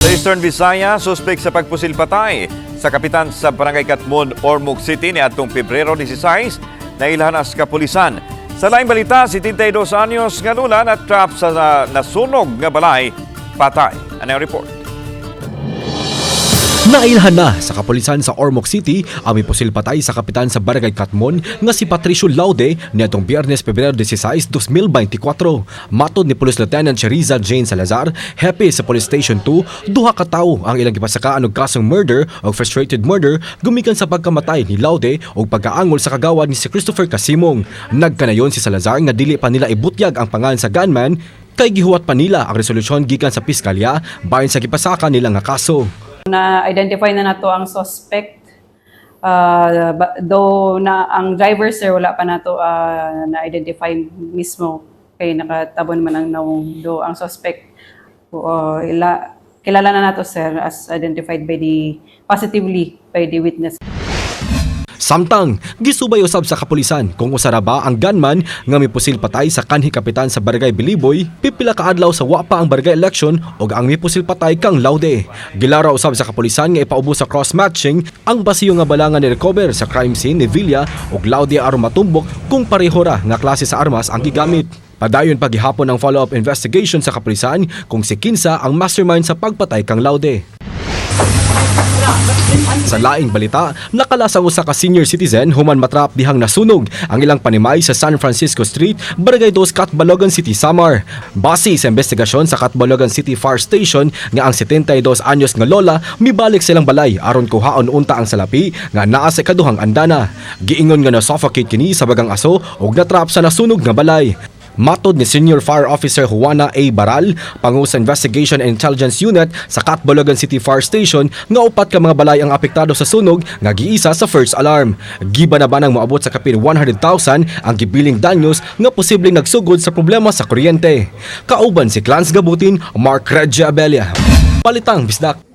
Sa Eastern Visayas, suspek sa pagpusil patay sa kapitan sa Barangay Katmon, Ormoc City niadtong Pebrero 16, nailhan sa kapulisan. Sa laing balita, 72 anyos nga lola na trap sa nasunog nga balay, patay. Ano ang report? Nailhan na sa kapulisan sa Ormoc City ang may pusil patay sa kapitan sa Barangay Katmon nga si Patricio Laude niadtong Biyernes, Pebrero 16, 2024. Matod ni Police Lieutenant Cheriza Jane Salazar, hepe sa Police Station 2, duha ka tawo ang ilang gipasakaan og kasong murder o frustrated murder gumikan sa pagkamatay ni Laude ug pagkaangol sa kagawad ni si Christopher Casimong. Nagkanayon si Salazar nga dili pa nila ibutyag ang pangalan sa gunman kay gihuwat pa nila ang resolusyon gikan sa piskalya bahin sa gipasaka nila nga kaso. Na-identify na nato ang suspect. Though na ang driver, sir, wala pa nato na-identify mismo kay nakatabon man ang nawong. Though ang suspect, kilala na nato, sir, as identified by the positively by the witness. Samtang, gisubay usab sa kapulisan kung usa ra ba ang gunman nga mipusil patay sa kanhi kapitan sa Barangay Biliboy pipila ka adlaw sa wa pa ang barangay election ug ang mipusil patay kang Laude. Gilara usab sa kapulisan nga ipaubos sa cross-matching ang basiyo nga bala nga ni-recover sa crime scene ni Villa ug Laude aron matumbok kung pareho ra nga klase sa armas ang gigamit. Padayon paghihapon ang follow-up investigation sa kapulisan kung si kinsa ang mastermind sa pagpatay kang Laude. Sa laing balita, nakalas ang usa ka senior citizen human matrap dihang nasunog ang ilang panimay sa San Francisco Street, Barangay 2, Catbalogan City, Samar. Base sa investigasyon sa Catbalogan City Fire Station nga ang 72 anyos nga lola mibalik sa ilang balay aron kuhaon unta ang salapi nga naa sa ikaduhang andana. Giingon nga na-suffocate kini sa bagang aso ug natrap sa nasunog nga balay. Matod ni Senior Fire Officer Juana A. Baral, pangu sa Investigation and Intelligence Unit sa Catbalogan City Fire Station, nga upat ka mga balay ang apektado sa sunog nga giisa sa first alarm. Giba na ba nang moabot sa kapin 100,000 ang gibiling danyos nga posibleng nagsugod sa problema sa kuryente. Kauban si Clans Gabutin, Mark Regia Abella. Balitang Bisdak.